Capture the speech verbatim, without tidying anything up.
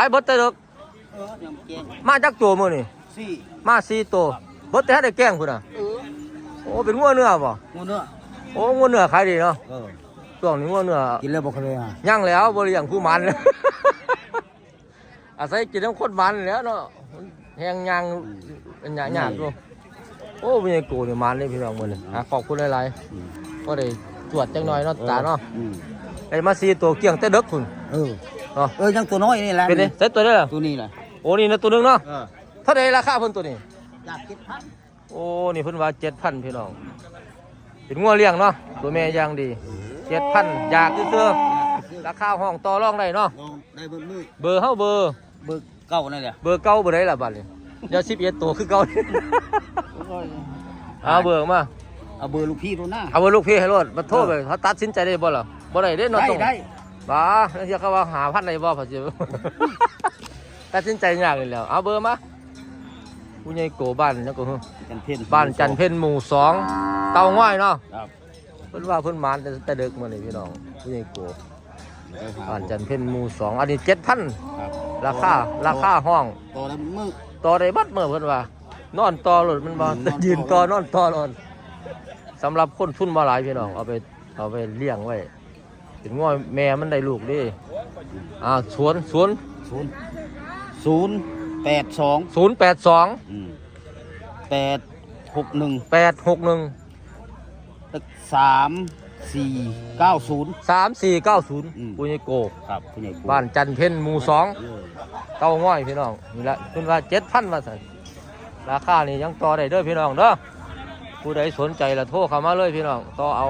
ขายเบิดแต่เด็ก เออยังแกง มาจักตัวมื้อนี่ สี่ มาสี่ตัว เบิดแต่ได้แกงพุ่นน่ะ เออ โอ้ เป็นงัวเนื้อบ่ งัวเนื้อ โอ้ งัวเนื้อขายดีเนาะ เออ ช่วงนี้งัวเนื้อ กินแล้วบ่เคยอ่ะ ยังแล้วบ่เลี้ยงผู้หมานเลย อาศัยกินน้ำข้นหวานแล้วเนาะ แฮงย่าง อืม เป็นยากๆอยู่ โอ้ มีไอ้กูนี่หมานเลยพี่น้องมื้อนี้ อืม อ่ะ ขอบคุณหลายๆ อืม ก็ได้จวดจักหน่อยเนาะ เออ ตาเนาะ อืม ได้มาสี่ตัวเกลี้ยงแต่เด็กพุ่น เออ เนาะ เออ ยังตัวน้อยนี่แหละ เป็นไง ใส่ตัวได้เหรอ ตัวนี้แหละ โอ้ นี่นะตัวหนึ่งเนาะ เออ เท่าไหร่ราคาเพิ่นตัวนี้ อยากเจ็ดพัน โอ้ นี่เพิ่นว่าเจ็ดพันพี่น้อง เป็นงัวเลี้ยงเนาะ ตัวแม่อย่างดี เจ็ดพัน อยากซื่อๆ ราคาห้องต่อรองได้เนาะ ลองได้เบอร์มือ เบอร์เฮาเบอร์ เบอร์เก่านั่นแหละ เบอร์เก่าเบอร์ใดล่ะบัดนี้ เดี๋ยวสิบเอ็ดตัวคือเก่า โอ้ย เอาเบอร์มา เอาเบอร์ลูกพี่โทรหน้า เอาเบอร์ลูกพี่ให้โลด มาโทรไป เออ เขาตัดสินใจได้บ่ล่ะ บ่ได้เด้เนาะ ได้ ต้อง ได้ บ้า แล้วเดี๋ยวเขาว่าห้าพันได้บ่ พอสิ ตัดสินใจยากเลยแหล้ว เอาเบอร์มา ผู้ใหญ่โกบ้านนั่นก็คือ จันเพ็ญ บ้านจันเพ็ญหมู่สอง เตาง่อยเนาะ ครับ เพิ่นว่าเพิ่นหมานแต่แต่เด็กมื้อนี้พี่น้อง ผู้ใหญ่โก เดี๋ยวหา บ้านจันเพ็ญหมู่สอง อันนี้เจ็ดพัน ครับ ราคา ราคาห้อง ต่อได้มื้อ ต่อได้บัดมื้อเพิ่นว่า นอนต่อโลดมันบ่ อืม ยืนต่อนอนต่อโลด สำหรับคนทุนบ่หลายพี่น้อง เอาไป เอาไปเลี้ยงไว้ เป็นงัวแม่มันได้ลูกเด้ อ่า ศูนย์ ศูนย์ ศูนย์ ศูนย์แปดสอง ศูนย์แปดสอง อืม แปดหกหนึ่ง แปดหกหนึ่ง สามสี่เก้าศูนย์ สามสี่เก้าศูนย์ อืม ผู้ใหญ่โก ครับ ผู้ใหญ่โก บ้านจันเพ็ญหมู่สอง เออ เตาง่อยพี่น้อง นี่แหละ เพิ่นว่าเจ็ดพันว่าซั่น ราคานี่ยังต่อได้เด้อพี่น้องเด้อ ผู้ใดสนใจละโทรเข้ามาเลยพี่น้อง ต่อเอา